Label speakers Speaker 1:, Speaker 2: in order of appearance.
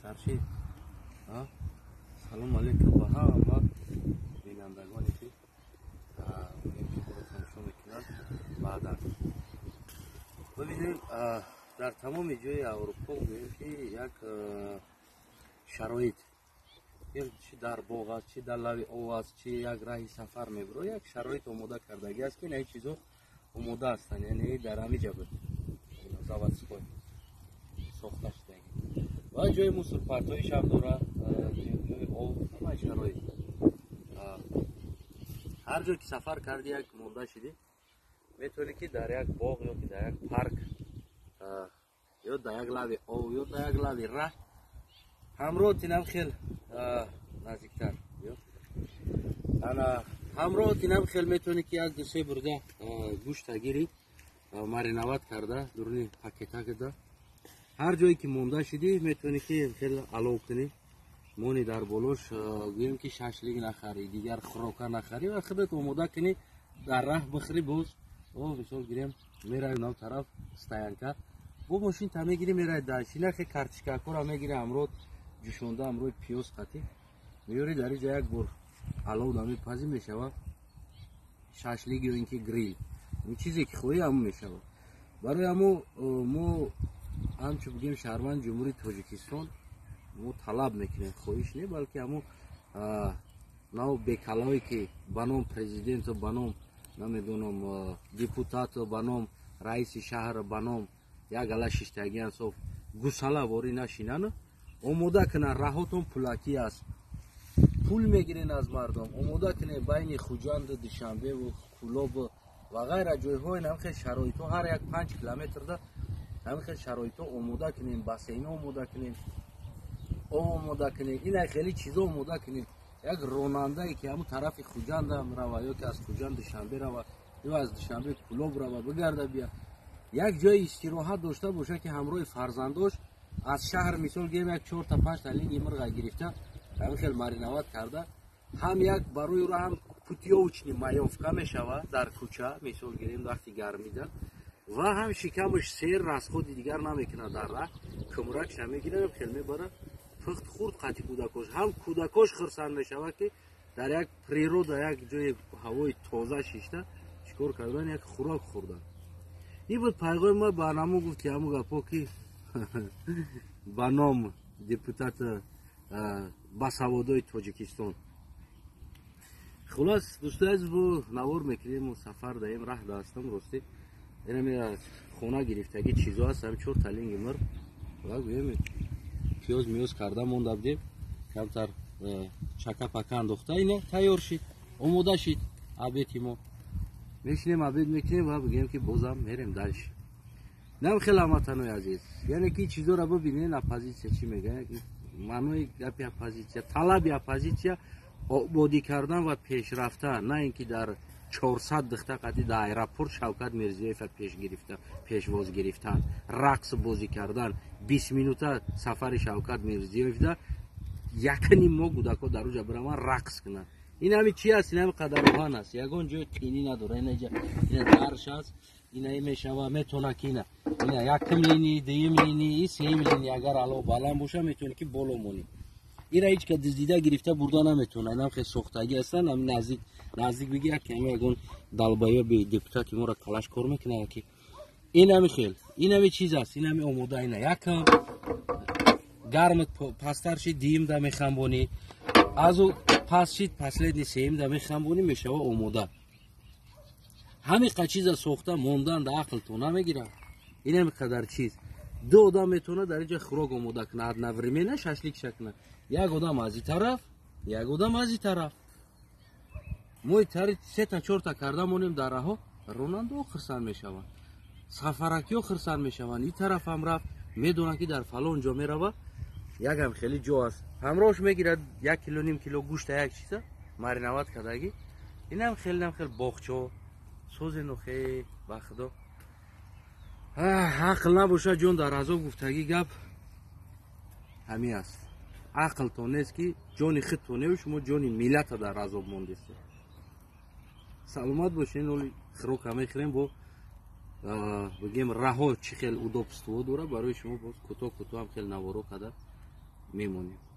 Speaker 1: Пасттар ши. Салому алейкум ба ҳама бинандагоне, ки ки тамошо мекунанд. Баъдан бибинем, дар тамоми ҷои Аврупо, гӯем, ки як шароит, чи дар боғ аст, чи дар лави ов аст, чи як раҳи сафар мебуро, як шароит омода кардагӣ аст, ки ин чизо омода ҳастанд. Яъне дар ҳамиҷа буд, заводской сохта шудагӣ ва ҷои мусорпартоишам дора, ҷои ов, ҳама шароит. Ҳар ҷо ки сафар карди, як монда шидӣ, метавонӣ, ки дар як боғ ё ки дар як парк ё дар як лави ов ё дар як лави раҳ ҳамроҳ тинам хел наздиктар ана ҳамроҳ тинам хел метавонӣ, ки як дусе бурда гӯшта гирӣ, мариновать карда, дуруни пакета кида, ҳар ҷое ки монда шидӣ, метавонӣ, ки хел алов кунӣ, мони дар болош, гӯем, ки шашлик нахарӣ, дигар хӯрока нахарӣ ва худат омода кунӣ, дар раҳ бихӯрӣ. Боз мисол гирем, меравӣ нав тараф стоянка, бо мошин та мегирӣ, меравӣ дальше, нахе картишкакора мегирӣ ҳамроҳ, ҷӯшонда ҳамроҳи пиёз қатӣ меёрӣ, дар иҷа як бор алов намепазӣ, мешава шашлик ё ин ки грил, чизе ки хоҳӣ, ҳамон мешава. Барои ҳамо мо ҳамчун, бигем, шаҳрванди Ҷумҳурии Тоҷикистон, мо талаб мекунем, хоҳиш не, балки ҳамо нав бекалое, ки ба ном президенту, ба ном, намедонам, депутату, ба ном раиси шаҳр, ба ном як ала шиштагиан, соф гусала ворӣ нашинану омода кунанд. Раҳотон пулакӣ аст, пул мегирен аз мардум. Омода кунед байни Хуҷанду Душанбеву Кӯлобу ва ғайра ҷойҳои ҳамин хел шароитҳо, ҳар як 5 километрда ҳамин хел шароитҳо омода кунем, бассейно омода кунем, об омода кунем, ина хеле чизо омода кунем. Як ронандае, ки ҳамун тарафи Хуҷандам рава ё ки аз Хуҷанд Душанбе рава ё аз Душанбе Кӯлоб рава, бигарда бия, як ҷои истироҳат дошта боша, ки ҳамроҳи фарзандош аз шаҳр, мисол гирем, як чорта, панҷта линги мирға гирифта, ҳамин хел мариновать карда, ҳам як барои ӯро ҳам путёвочный маёвка мешава дар кӯча, мисол гирем, вақти гармида, ва ҳам шикамаш сер, расходи дигар намекунад дар раҳ, кӯмракша мегирад, хел мебара, пухт хурд қати кӯдакош, ҳам кӯдакош хурсанд мешавад, ки дар як природа, як ҷои ҳавои тоза шишта, чикор кардан, як хӯрок хӯрдан. Ин буд пайғоми ма. Ба намо гуфт, ки ҳамун гапҳо, ки ба ном депутат басаводои Тоҷикистон. Хулос, дӯстои азиз, бо навор мекунем, сафар даем, раҳ даастам. Ростӣ, инами хона гирифтагӣ чизо аст, ҳами чор талинги мир ва, гӯем, пиёз миёз карда монда будем, камтар чака пака андохта, ина тайёр шид, омода шид обеди мо. Мешинем, обед мекунем ва, бигӯем, ки бозам мерем дальше. Нам хеле, ҳамватанои азиз, яъне ки чизоро бибинед, оппозитсия чӣ мегӯяд. Маънои гапи оппозитсия, талаби оппозитсия ободӣ кардан ва пешрафта, на ин ки дар 400 духта қати дар аэропорт Шавкат Мирзиёева пеш гирифта, пешвоз гирифтан, рақс бозӣ кардан. 20 минута сафари Шавкат Мирзиёевда якним мо кӯдакҳо дар уҷа бираванд, рақс кунанд. Ин ҳами чи аст? Ин ҳами қадар оҳан аст, ягон ҷои қинӣ надора. Инаҷа ина дарш аст, ина мешава, метавона, ки ина якум линии, дуюм линии, сеюм линии, агар ало баланд боша, метавонӣ, ки боло монӣ. Ира ҳеҷ ка дуздида гирифта бурда наметавона. Инам хел сохтагӣ ҳастанд. Ами наздик наздик биги, як ами ягон долбоёби депутати моро калаш кор мекунад, ки инами хел, инами чиз аст, инами омода. Ина якам гарм пасттар шид, дуюмда мехамбонӣ, азу паст шид, последний сеюмда мехамбонӣ, мешава омода. Ҳамиқа чиза сохта мондан да ақлто намегирад. Инами қадар чиз, ду одам метавонад дар инҷа хӯрок омода кунад, одновременно шашлик шакунад, як одам аз и тараф, як одам аз и тараф. Мо тари сета, чорта карда монем дар раҳо, ронандао хурсанд мешаванд, сафаракиҳо хурсанд мешаванд. И тарафам рафт, медонад, ки дар фалон ҷо мерава, якам хеле ҷо аст, ҳамроҳш мегирад 1 кило, ним кило гӯшта, як чиза мариновать кардагӣ. Инам хеле нам хел боғчо созену хе. Ба худо, ақл набошад, ҷон дар азоб гуфтагӣ гап ҳамин аст. Ақлтон нест, ки ҷони худтон неву шумо ҷони миллата дар азоб мондестед. Саломат бошед. Оли хӯрока мехӯрем, бо, бигем, раҳо чӣ хел удобство дора, барои шумо боз кӯтоҳ кӯтоҳам хел наворо карда. мемонем.